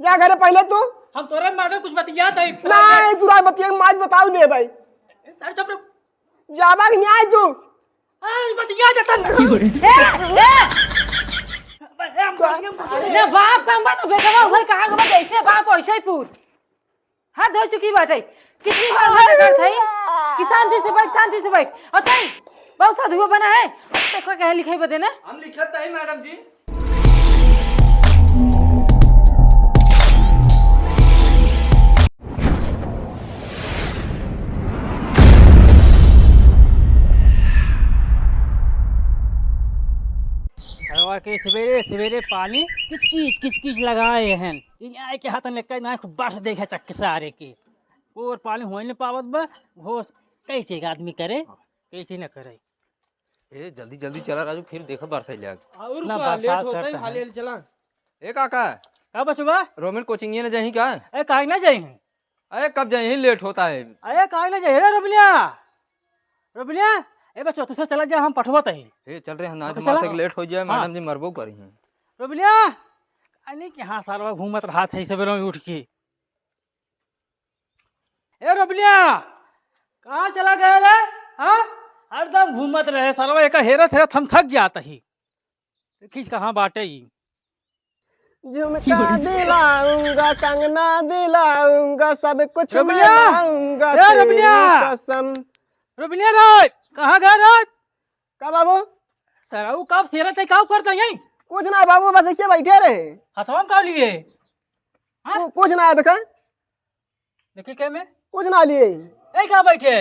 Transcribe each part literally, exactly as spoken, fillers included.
जा घरे पहिले तू। हम तोरे मारे कुछ बतिया सही। नहीं, तू राय बतिया, माज बताऊ दे भाई। सर चुप रहो। जाबा कि नहीं आए तू? अरे बतिया जतन। ए, ए! ले बाप का अंबा तो बेटवा, वही कहा के बा, जैसे बाप वैसे ही पूत। हद हो चुकी बाटे। कितनी बार मना करत हई कि शांति से बैठ, शांति से बैठ। और तई बहुत साधुआ बना है। तो का कहे लिखे बदे ना? हम लिखत नहीं मैडम जी। अरे वाह, के सवेरे सवेरे पानी किचकिच किचकिच लगाए हैं। ये आए के हाथ में कई ना खूब बरस देखा चक्के सारे के। और पानी होई न पावत बा, होश कैसे एक आदमी करे, कैसे न करे। ए, जल्दी जल्दी चला राजू, फिर देखो बरसाई लाग। और ना, का, बरसात लेट होता है, करता है। हाले हाले चला। ए काका। का बचवा? रोमिन कोचिंग ये न जाही का? ए, काहे ना जाही? अरे कब जाही, लेट होता है। अरे काहे ना जाही रे रोमिलिया? रोमिलिया, ए बच्चो, तुसे चला जा, हम पठवत ही। ए, चल रहे हैं ना, तो हमारे चला। से लेट हो जाए, हाँ। मैडम जी मरबो करी हैं। रोमिलिया, अने के हाँ सारवा घूमत रहत है सवेरे में उठ के। ए रोबलिया, कहाँ चला गया रे? हाँ, हरदम घूमत रहे सरवा, एका हेरत हेरत हम थक जात ही। देखिस कहाँ बाटे ई। झुमका दिलाऊंगा, कंगना दिलाऊंगा, सब कुछ मैं रोबलिया! लाऊंगा, ए रोबलिया! तेरी कसम। रोबलिया रे, कहाँ गए रे? का बाबू? सरऊ का हेरत है, का करता यहीं? कुछ ना बाबू, बस ऐसे बैठे रहे। हथवा में का लिए? हाँ? कु-, कुछ ना, देखा। देखी के में? कुछ ना लिए। ए, का बैठे?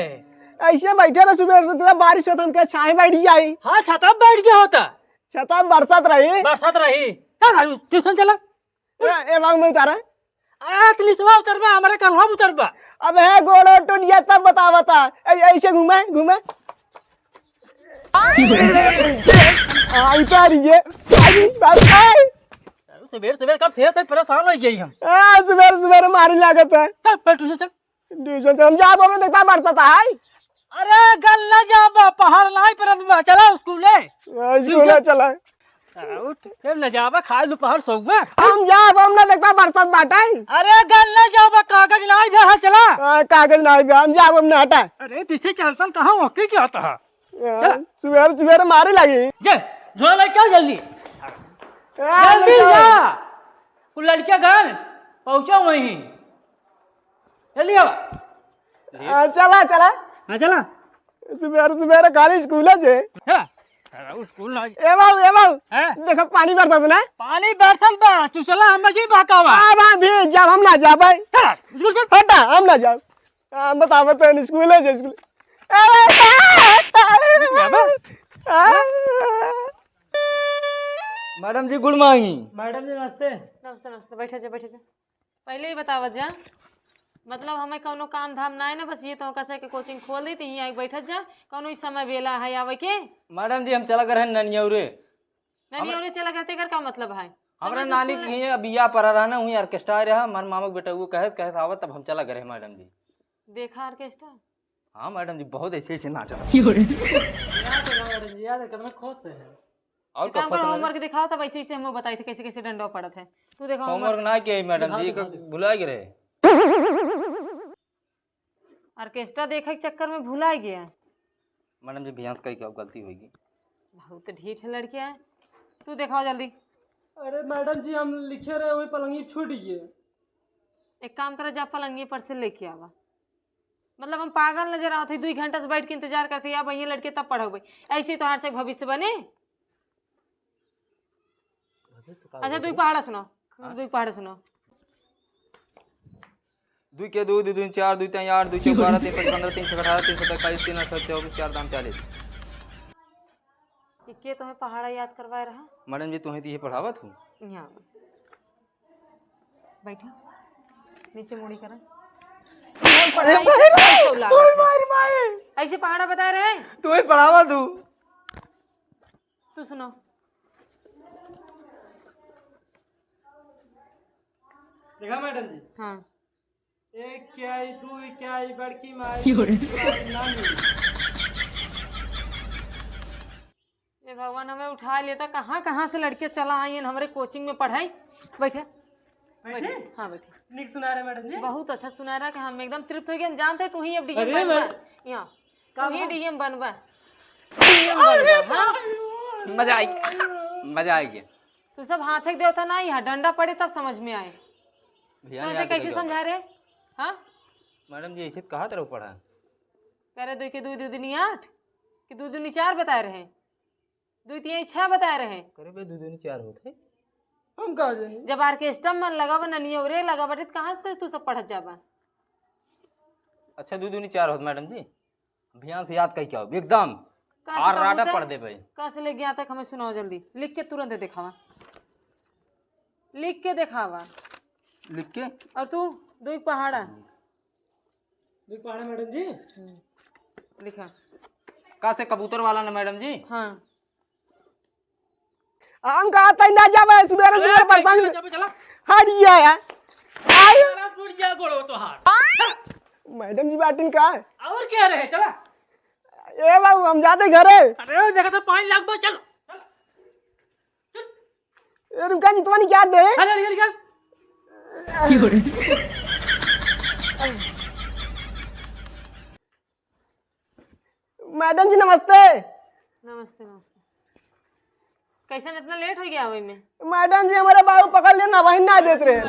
ऐसे बैठे रहे, सुबह से इतना बारिश होता, हम क्या छाहे बैठ जाई? हाँ, छता पे बैठ गया होता। छता पे बरसात रही। बरसात रही। चल, भाई, ट्यूशन चला। ए, ए, बाबू, मैं उतारा। अरे, तू निचवा उतरबा, हमारे कन्हवा उतरबा। अब है गोड़ो टूट गया, तब बता, बता। ऐ-, ऐसे घूमे, घूमे। आ, उतार ये। आई, बाप रे। सवेर सवेर कब से तक परेशान हो गई हम। आ, सवेर सवेर मारी लागत है। चल, पहले ट्यूशन चल। ट्यूशन चल, हम जाब, हमने देखता बरसात है। अरे, गल न जाबा, पहाड़ नाई परत बा, चला स्कूले। आ, स्कूले ट्यूशन। चला। आ, उठ, फिर न जाबा, खा लू पहाड़ सोबा। हम जाब, हमने देखता बरसात बाटे। अरे, गल न जाबा, कागज नाई भे, चला। आ, कागज नाई भे, हम जाब, हमने हटा। अरे, तुझसे चलता कहाँ, वो किस जाता है? यार, चला। सुबेर, सुबेर मारे लगी। जे, झोला लेके आओ जल्दी। यार, जल्दी लेके आओ। जा। वो लड़किया घर पहुँचो वहीं। जल्दी आओ। आ, चला, चला। हाँ, चला। सुबेर, सुबेर खाली स्कूल है जे। चला। चला, वो स्कूल ना। ए बाबू, ए बाबू। हैं? देखो, पानी बरसत ना। पानी बरसत बा, तू चला, हम जी बहकावा। आ, बा, भी, जब हम ना जाबे। चला, स्कूल चल। हटा, हम ना जाब। आ, बतावत है, स्कूल है, जे स्कूल। आ, आ, आ, आ, मैडम जी, गुड मॉर्निंग। मैडम जी, नमस्ते। नमस्ते, नमस्ते। बैठे जा, बैठे जा। पहले ही बतावत जा, मतलब, हमें कौनो काम धाम ना है ना, बस ये तो कसे के कोचिंग खोल दी, तो यहीं आके बैठत जा। कौनो इस समय बेला है आवे के? मैडम जी, हम चला गए हैं ननियौरे। ननियौरे चला गए, तेकर का मतलब है? हमरा समय से नानी स्कूल के यहाँ बियाह पड़ा रहा ना, वहीं ऑर्केस्ट्रा रहा, हमारे मामा के बेटा वो कहे, कहे आवत, तब हम चला गए हैं, मैडम जी। देखा ऑर्केस्ट्रा? हाँ मैडम जी, बहुत ऐसे ऐसे नाचत। याद है मैडम जी, याद है, कितना खुश है। और एक काम करो, होमवर्क दिखाओ, तब ऐसे ऐसे हमको बताई थे कैसे कैसे डंडवा पड़त है। तू देखा होमवर्क। होमवर्क ना किया मैडम जी, भुला गए रहे। ऑर्केस्ट्रा देखे के चक्कर में भुला गया। मैडम जी, बियांश का क्या गलती होगी? बहुत ढीठ है लड़किया। तू देखाओ जल्दी। अरे मैडम जी, हम लिखे रहे, वही पलंगी छूट गए। एक काम करो, जा पलंगी पर से लेके आवा। मतलब हम पागल नजर आवत है, दुई घंटा से बैठ के इंतजार करते, अब ये लड़के तब पढ़ोगे, ऐसे ही तोहार से भविष्य बने। अच्छा, दुई पहाड़ा सुनाओ, दुई पहाड़ा सुनाओ। दुई के दो, दुई दूनी चार, दुई तीन आठ, दुई चौक बारह, तीन पाँच पन्द्रह, तीन छक अठारह, तीन सत्त इक्कीस, तीन आठ चौबीस, चार दाम चालीस। ये के तुम्हें पहाड़ा याद करवाए रहा? मैडम जी, तुम्हें तो ये पढ़ावत हूँ। यहाँ। बैठा, नीचे मुड़ी करा। अरे ऐसे भाई, उला ओए रखा। मार भाई। ऐसे पहाड़ा बता रहे हैं? तू ही पढ़ावा तू। तू सुनो। देखा मैडम जी? हाँ। एक क्या ही, दू क्या ही, बड़की माई, क्यों रे? बड़की माई, नानी। ए भगवान, हमें उठा लेता। कहाँ, कहाँ से लड़के चला आई हैं हमरे कोचिंग में पढ़ाई। बैठे। बैठे? हाँ, बैठे। निक सुना रहे मैडम जी। बहुत अच्छा सुना रहा कि हम एकदम तृप्त हो गए। हम जानते हैं तू ही अब डीएम अरे बनबा। मैडम। यहाँ। का तू ही बात? डीएम बनबा। डीएम अरे बनबा, हाँ? बाप रे। मजा आई, मजा आई गया। तू सब हाथे के देवता ना, यहाँ डंडा पड़े तब समझ में आए। भैया, तू ऐसे याद कैसे रखेगा। समझा रहे? हाँ? मैडम जी, ऐसे कहा तरह पढ़ा? करे दो के दो, दो दूनी आठ, कि दो दूनी चार बताए रहे? दो तीन छह बताए रहे। करे बे, दो दूनी चार होत है। हम का जानी? जब ऑर्केस्ट्रा में लगा बा, ननियवरे लगा बाटे, त कहाँ से तू सब पढ़त जाबा? अच्छा, दो दूनी चार होत, मैडम जी। ध्यान से याद कई के आओ, एकदम का से आर राडा कबूतर? पढ़ दे भाई। का से लेके यहाँ तक हमें सुनाओ जल्दी। लिख के तुरंत देखावा। लिख के देखावा। लिख के? और तू, दो एक पहाड़ा। दो पहाड़ा मैडम जी। हम्म। लिखा। का से कबूतर वाला ना मैडम जी? हाँ। हम कहा तई ना जावे, सुबेरे अरे, सुबेरे परेशान। चला, चला। हट गया यार। आई। सारा टूट गया गोड़ो तोहार। मैडम जी बाटिन का? और क्या रहे, चला। ए बाबू, हम जाते घरे। अरे, देखा तो पाँच लाख में, चल, चल। ए, रुका जी, तुम्हारी क्या दे? अरे, अरे, अरे, क्या? मैडम जी, नमस्ते। नमस्ते, नमस्ते। कैसन इतना लेट हो गया वही में? मैडम जी, हमारे बाबू पकड़ लेना, वही ना देत रहे।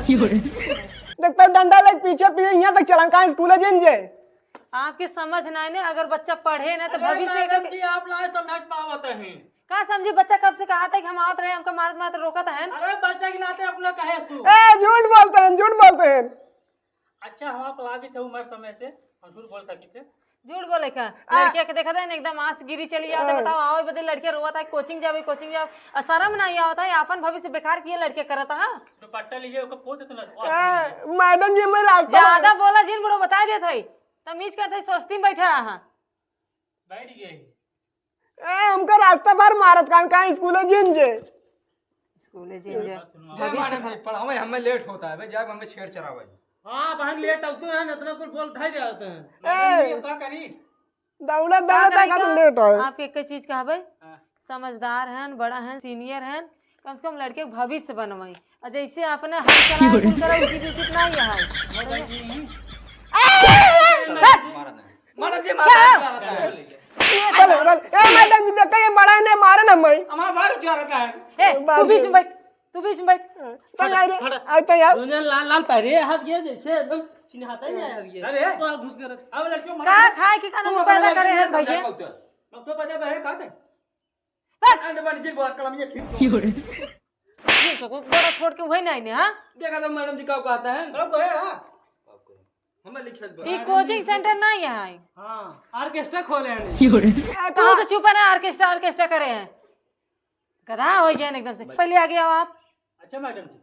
देखते डंडा लेके पीछे पीछे यहाँ तक चला, कहाँ स्कूल है जिन जे? आपके समझ ना आए ने, अगर बच्चा पढ़े ना तो अरे भविष्य मैडम अगर जी, आप ना समझ पावत हैं। का समझी, बच्चा कब से कहा था कि हम आवत रहे, हमका मारत मारत रोकत है। अरे बच्चा के नाते अपना कहे सु। ए, झूठ बोलते हैं, झूठ बोलते हैं। अच्छा, हम आप लागे थे उम्र समय से, हम झूठ बोल सकी थे। झूठ बोले का? आ। लड़किया के देखा था ना, एकदम आस गिरी चली आवत है। आ। बताओ, आओ बदे लड़किया रोवत है, कोचिंग जावे, कोचिंग जावे, और शर्म नहीं आवत है, अपन भविष्य बेकार किए लड़किया करत है। दुपट्टा लीजिए, ओकर पोत इतना आ, मैडम जी, मैं रास्ता ज्यादा बोला जिन बुढ़ो, बता देत है, तमीज करते सोचती में बैठा है। बैठ गए। ए, हमका रास्ता भर मारत कान, कहाँ स्कूले जिन जे? स्कूले जिन जे। बात सुनो। भविष्य ए, मैडम जी, पढ़ावे हमें लेट होता है, बे, जाए हमें छेड़ चरावे। हाँ, बहन लेट आते हैं, इतना कुल बोल धाई दे आते हैं। ए। ये का करी? दौड़ा, का दौड़ा, करी का का? तो लेट आवे। आप एक चीज कहबे? हाँ। समझदार हन, बड़ा हन, सीनियर हन, कम से कम लड़के के भविष्य बनवाई। और जैसे अपने हल चलाए, कुल करा, उचित, उचित नहीं है। मारा नहीं। मारा नहीं। मैडम जी, मारा क्या? नहीं, मारा नहीं। चलो, मैडम, ए, मैडम जी, देखो, ये बड़ा ने मारे ना मैं। हमारा बाहर उठा रखा है। ए, तू बाप बीच रे। में बैठ, तू बीच में बैठ। तो यार, खड़ा। आ तो यार। तूने लाल, लाल पहरे हाथ गया जैसे एकदम चिन्हाता ही नहीं आया ये। अरे। तो घुस कर अब लड़कियों का मारा। खाए के कानून तू पैदा अपने करे हैं लड़के भैया? समझा पाओ तो। अब तो पैदा है, कहाँ थे? बस। अंडे बन जिन बोला कलम ये खींच। क्यों रे? ये तो गोड़ा छोड़ के वही नहीं ने, हाँ? देखा तो मैडम जी का कहता है। अब है, हाँ। हमें लिखे दो। ई कोचिंग सेंटर नहीं है। हाँ, ऑर्केस्ट्रा खोले हैं। क्यों रे? तू तो चुप है ना, ऑर्केस्ट्रा, ऑर्केस्ट्रा करे हैं। गधा हो गया एकदम से। पहले आगे आओ आप। अच्छा मैडम जी।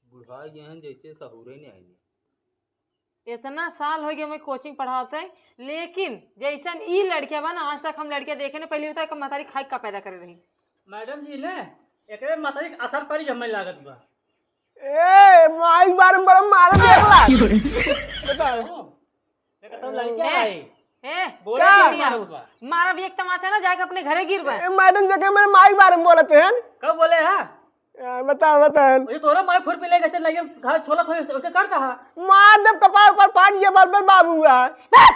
बुढ़ा गए हैं, जैसे सहूरे नहीं आएंगे। इतना साल हो गया मैं कोचिंग पढ़ावत है, लेकिन जैसन ई लड़किया बा ना, आज तक हम लड़किया देखे ना। पहले बता, एक मतारी खाई का पैदा करे रही? मैडम जी ने एकरे मतारी के असर पड़ी, हमें लागत बा। ए, माई बार में बड़ा मारा देख ला। बताओ। ओ, एक तो लड़किया ए, है। ए, बोले का? चिड़िया हो। मारा भी एक तमाचा ना, जाके अपने घरे गिर बा। ए, मैडम जी के मेरे माई बार में बोलते हैं। कब बोले हैं? यार, बता, बता। ये तोरा माई खुरपी लेके चल लगे, घर छोला थोड़ी उसे, उसे करता है। मार दे कपार पर फाट गया, बरबर बाबू हुआ। बस!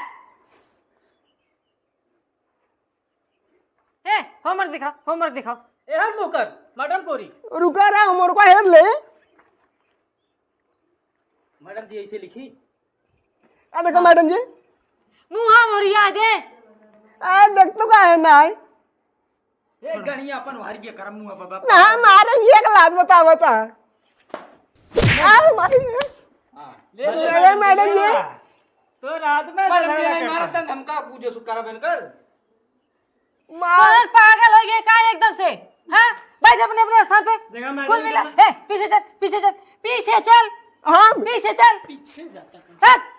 ए, homework दिखा, homework दिखाओ। ए, हर मुकर, मैडम कोरी। रुका रहा, homework को हेर ले। मैडम जी, ऐसे लिखी। आ देखो मैडम जी। मुँह मोरिया दे। आ देख तो का है ना है। ए, गणिया अपन हर ये करम मुँह बाबा। ना, मारे ये एक लात बता, बता। आ, मारे ये। हाँ। ले ले, ले, मैडम जी। तो रात में मैडम जी, नहीं मारा था, धमका पूछे सुकारा बनकर। मार। कौन पागल हो गए का एकदम से? हाँ? बैठ अपने, अपने स्थान पे। देखा मैडम कुल मिला। जी। ए, पीछे चल, पीछे चल, पीछे चल। हाँ। पीछे चल। पीछे जाता है। हट।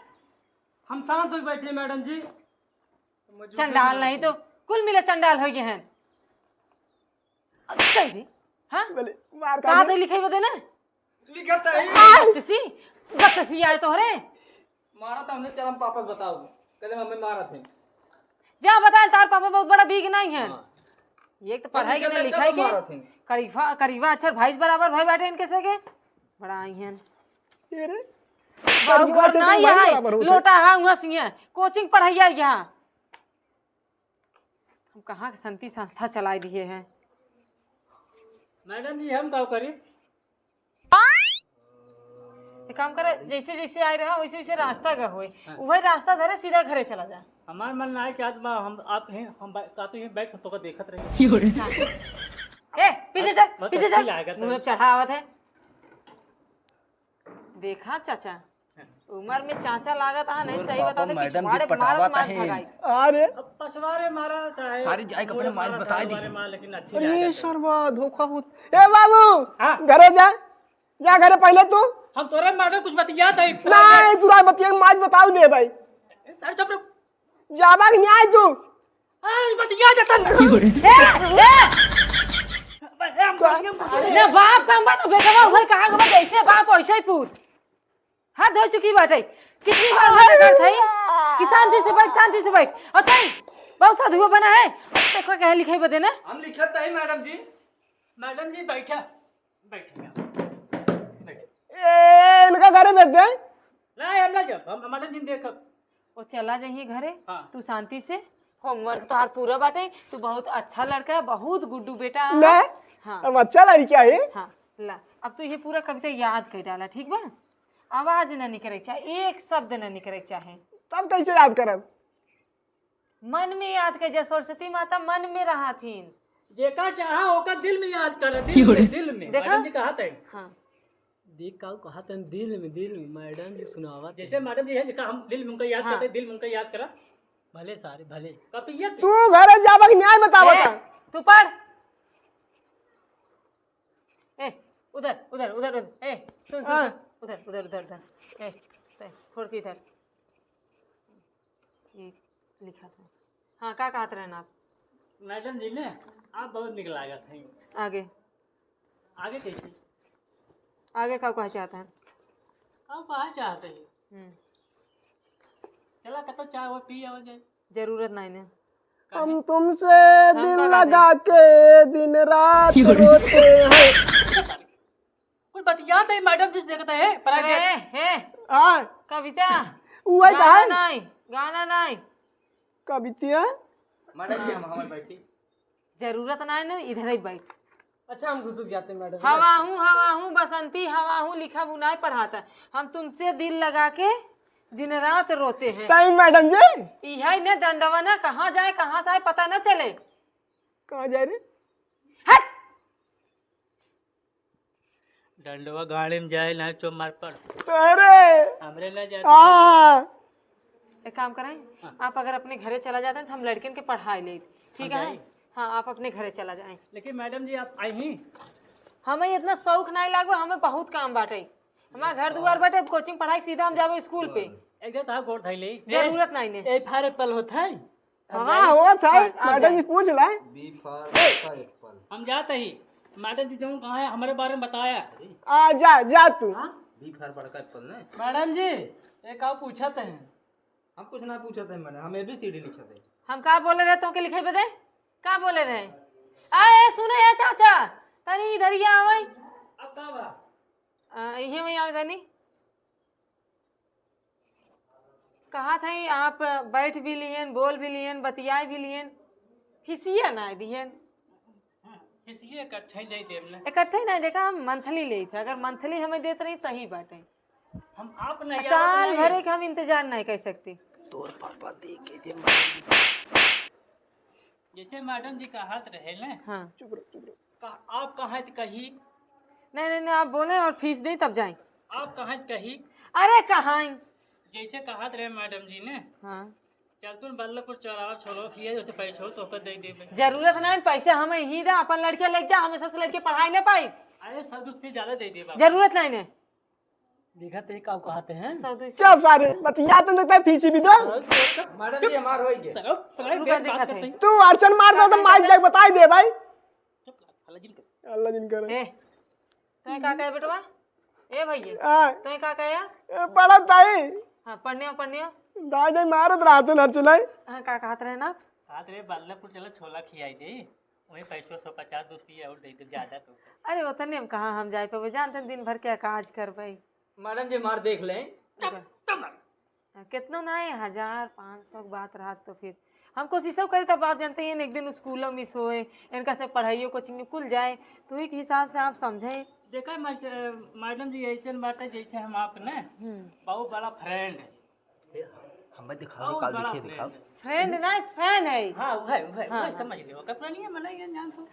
हम शांत होके बैठे, मैडम जी। चंडाल नहीं तो कुल मिले चंडाल हो गए हैं। अच्छा जी, हाँ? बोले, मार कहाँ खा दे लिखे बदे ना? लिखा तो है। बकसी, बकसी आए तोहरे। मारा तो हमने चरम पापस बताओ। कहले हमें मारा थे। जा बता, तार पापा बहुत बड़ा बीग नहीं है। हाँ। एक तो पढ़ाई के ना लिखाई के, करीबा करीबा अक्षर भाईस बराबर भाई बैठे इनके से के। बड़ा आई हैं। ये रे, बाबू करीबा घर अक्षर ना भाई यहाँ बराबर होते। लोटा हा हुआ सिंह, कोचिंग पढ़ाइया यहाँ। हम कहाँ के शांति संस्था चलाए दिए हैं। मैडम जी, हम का करी? एक काम करे, जैसे जैसे आए रहा, वैसे वैसे रास्ता का होए। हाँ। वही रास्ता धरे, सीधा घरे चला जा। हमार मन ना है कि आज बा-, हम, आप हैं, हम बा-, का तो यहीं बैठ के तोका देखत रही। हाँ। ए, पीछे चल, बस पीछे अच्छी चल। लागत है। मुँह पे चढ़ावत है। देखा चाचा, उमर में चाचा लागत हा, नहीं सही बताओ तो मैडम जी पिछवाड़े मारत पटवात मार है। भगाई। अरे अब पछवारे मारा चाहे सारी जाए के अपने मार बताई दी। मार, लेकिन अच्छी अरे लागत है। सरवा धोखा होत। ए बाबू, हाँ। घरे जा, जा घरे पहले तू। हम तोरे मारे कुछ बतिया था। नहीं, तू राय बतिया, माज बताऊ दे भाई। ए, सर चुप रहो। जाबा कि नहीं आई तू? अरे बतिया जाता ना। ए, ए! ए, हम बतिया मत ले। ना बाप का मन बेटवा, वही कहा गवा, जैसे बाप वैसे ही पूत। हद हो चुकी बाटे। कितनी बार मना करत हई कि शांति से बैठ, शांति से बैठ। और तई बहुत साधुआ बना है। तो का कहे लिखे बदे ना? हम लिखत नहीं मैडम जी। मैडम जी बैठा, बैठा, बैठा। ए, इनका घरे भेज दे। नहीं, हम ना जब, हम मैडम जी देखब। वो चला जाइए घरे। हाँ। तू शांति से, होमवर्क तोहार पूरा बाटे, तू बहुत अच्छा लड़का है, बहुत गुड्डू बेटा है। मैं? हाँ। अब अच्छा लड़का है? हाँ, ला, अब तू ये पूरा कविता याद कर डाला, ठीक बा? आवाज ना निकरे के चाहे, एक शब्द ना निकरे के चाहे। तब कैसे याद करब? मन में याद कर, जय सरस्वती माता मन में रहा थीन। जेका चाहा ओका दिल में याद कर, दिल में, दिल में। देखा? मैडम जी कहा थे। हाँ। देख का कहत हैं दिल में, दिल में, मैडम जी सुनावत जैसे हैं। मैडम जी है, देखा हम दिल में उनका याद हाँ। करते, दिल में उनका याद करा। भले सारे, भले। कपिया के तू घरे जाबा कि न्याय बतावत ए, है। तू पढ़। ए, उधर, उधर, उधर, उधर। ए, सुन, सुन, हाँ। सुन। उधर, उधर, उधर, उधर। ए, ते, थोड़ के इधर। ये लिखा था। हाँ, का कहत रहन आप? मैडम जी ने, आप बहुत निक लागत हैं। आगे। आगे कैसे? आगे का कहे चाहत हैं? का कहे चाहत हैं? हम्म। चला, कतो चाय वो पी आवा जाए। जरूरत नहीं ने। हम तुमसे हम दिल का लगा के दिन रात रोते हैं। कुछ बतियात है, मैडम जी से देखते हैं, पर अरे, आगे हे, हाँ। कविता। उहे गाना कहा है। नहीं, गाना नहीं। कवितिया? मैडम जी, हम, हमारे बैठी। जरूरत नहीं ना, इधर ही बैठ। अच्छा, हम घुसुक जाते हैं, मैडम। हवाहूँ, हवाहूँ, बसंती, हवाहूँ लिखा बुनाई पढ़ाता। हम तुमसे दिल लगा के दिन रात रोते हैं। सही, मैडम जी। इहे ने डंडवा ना, कहाँ जाए, कहाँ से आए, पता न चले। कहाँ जाए रे? हट! डंडवा गाड़ी में जाए ना, चो मार पड़। अरे! हमरे ना जाए। हाँ। एक काम करें, हाँ। आप अगर अपने घरे चला जाते हैं तो हम लड़कियन के पढ़ाई ले, ठीक हम है? जाई। हाँ, आप अपने घरे चला जाएं। लेकिन मैडम जी, आप आई ही। हमें इतना शौक नहीं लागो, हमें बहुत काम बाटे। हमारा घर दुआर बाटे, अब कोचिंग पढ़ाई सीधा हम जाबो स्कूल पे। एक जगह तो गोड़ धइले। जरूरत नहीं ने। A for apple होत है? हाँ, होत है। हाँ, मैडम जी पूछ ला। B for बड़का apple। हम जात ही। मैडम जी जौन कहा है, हमरे बारे में बताया। आ, जा, जा तू। हाँ? B for बड़का apple ने। मैडम जी, एक आउ पूछत हैं। हम कुछ ना पूछत हैं मैडम, हम A B C D लिखत हैं। हम का बोले रहे तोके लिखे बदे? का बोले रहे? आ, ए, सुने ए चाचा, तनी इधर ही आवे। अब का बा? आ, इहे में आवे तनी। कहा था आप बैठ भी लिहन, बोल भी लिहन, बतियाए भी लिहन, हिसिया ना दिहन। हाँ, हिसिया इकट्ठे ही दे देब ना। इकट्ठे ही ना, देखा हम मंथली लेत है, अगर मंथली हमें देत रही सही बाटे। हम आप नहीं साल भरे के हम इंतजार नहीं कर सकते। तोर पापा दे के दे मार। जैसे मैडम जी कहत रहे ना। हाँ। चुप रहो, चुप रहो। कह-, आप कहाँ त कही? नहीं, नहीं, नहीं, आप बोले और फीस दें तब जाएं। आप कहाँ त कही? अरे कहाँ? जैसे कहत रहे मैडम जी ने। हाँ। चल तू बल्लभपुर चौराहा छोलो खिया, जैसे पैसे हो तो ओकर दे देबे। जरूरत नहीं, पैसे हमें ही दे, अपन लड़के लेके जा, हमें सस लड़के पढ़ाई नहीं पाई। अरे सौ दो सौ ज्यादा दे देबा। जरूरत नहीं ने। देखा ते का कहते हैं? सौ दो सौ। चुप सारे, बतिया तो देते हैं, फीस भी दो। मैडम जी, हमार होई गए। रुका, देखा थे। तू अड़चन मार दो तो मार जाए, बताई दे भाई। चुप, हल्ला जिन कर। हल्ला जिन कर। ए, तोय का कहे बेटवा? ए भैया, हाँ। तोय का कहे? ए, पढ़त ताई। हाँ, पढ़ने आओ, पढ़ने आओ। दाई, दाई मारत रहते ना चलाई। हाँ, का कहत रहे ना आप? कहत रहे बल्लभपुर चलो, छोला खियाई दे। वही पैसो सौ पचास, दो सौ रुपया और दे दे, ज्यादा तो। अरे, उतने में कहाँ हम जाए पाबे, जानते हैं, दिन भर के काज करबे। मैडम जी, मार देख लें। तब, तब। हाँ, कितनो ना है, हजार, पाँच सौ के बात रहत तो फिर हम कोशिशो करे, तब आप जानते हैं, एक दिन स्कूलों में सोए, इनका से पढ़ाइयो, कोचिंग में कुल जाए, तो एक हिसाब से आप समझे। देखा मास्टर, मैडम जी, ऐसन बात है, जैसे हम आप ना हम्म। बहुत बड़ा फ्रेंड है। ए, हमें दिखाओ, बहुत निकाल, बड़ा देखिए, फ्रेंड दिखाओ। है। फ्रेंड ना, फैन है। हाँ, वह, वह, हाँ, वह हाँ। समझ लियो। कपड़निया बनाइए, जान सो।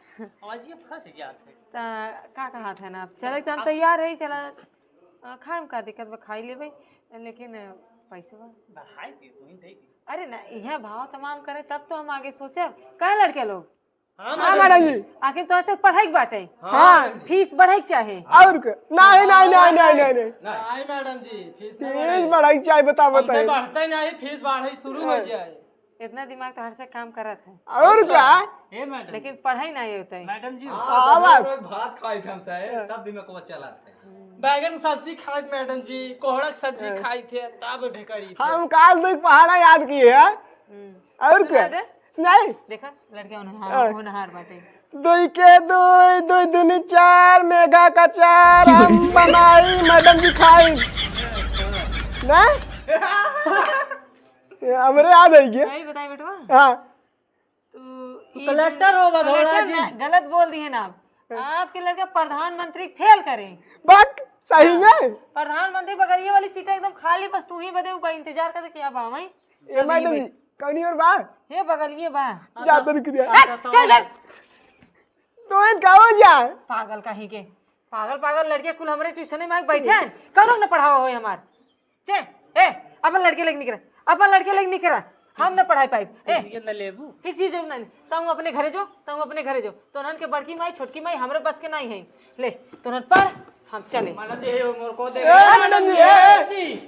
आवाजिए फंस जात है। ता का कहा था ना आप? चले तो हम आप तैयार है, चला, अ, खाए में का दिक्कत बा, खाई लेबे, लेकिन, अ, पैसे बा। बढ़ाई दे, तू ही दे दे। अरे ना, यह भाव तमाम करे, तब तो हम आगे सोचब। कहे लड़के लोग? हाँ, हाँ, मैडम मैडम जी। जी। आखिर तो ऐसे पढ़ाई के बाटे। हाँ। फीस बढ़ाई के चाहे। और के? नहीं, नहीं, नहीं, नहीं, नहीं, नहीं। नहीं, मैडम जी, फीस नहीं फीस बढ़ाई। बढ़ाई के चाहे, बता, हमसे बताइए। बढ़ते नहीं, फीस बढ़ाई शुरू हो हाँ। जाए। इतना दिमाग तो हर से काम करत है। और का? ए मैडम। लेकिन पढ़ाई नहीं होता है। मैडम जी, हाँ, हाँ, सब बात। रोज भात खाई थे हमसे, हाँ। तब दिमाग को चला थे। बैगन सब्जी खाई थे मैडम जी, कोहड़ा के सब्जी हाँ। खाई थे, तब ढेकरी थे। हम काल देख पहाड़ा याद किए हैं। हम्म। और सुना क्या? दे। सुनाई? देखा, लड़के होनहार, हाँ। होनहार बाटे। दुई के दुई, दुई दूनी चार, मेघा का चार, हम बनाई, मैडम जी खाई। ना? ये हमरे याद है क्या? सही बताई बेटवा। हाँ। तू तू ई कलेक्टर हो, भगवान कलेक्टर जी। ना, गलत बोल दिए ना आप। हाँ। आपके लड़का प्रधानमंत्री फेल करे। बक, सही हाँ। में? प्रधानमंत्री बगलिए वाली सीट एकदम खाली, बस तू ही बदे ऊपर इंतजार कर कि अब आवे। ए मैडम जी, कौनी और बा? हे बगलिए बा। जा तो निकल जा। हट, चल, चल। तो इन का हो जा? पागल कहीं के। पागल, पागल लड़के कुल हमरे ट्यूशन में आके बैठे हैं। करो न पढ़ाओ होय हमार। चे, ए, अपन लड़के लेके निकरा। अपन लड़के लेके निकरा। हम न पढ़ाई पाइब। ए, ये न लेबू। किसी जरूर नहीं। तू अपने घरे जो, तू अपने घरे जो। तोहन के बड़की माई, छोटकी माई हमरे बस के नहीं है। ले, तोहन पढ़, हम चले। मैडम जी, ये मोर को दे। ए, मैडम जी, ए।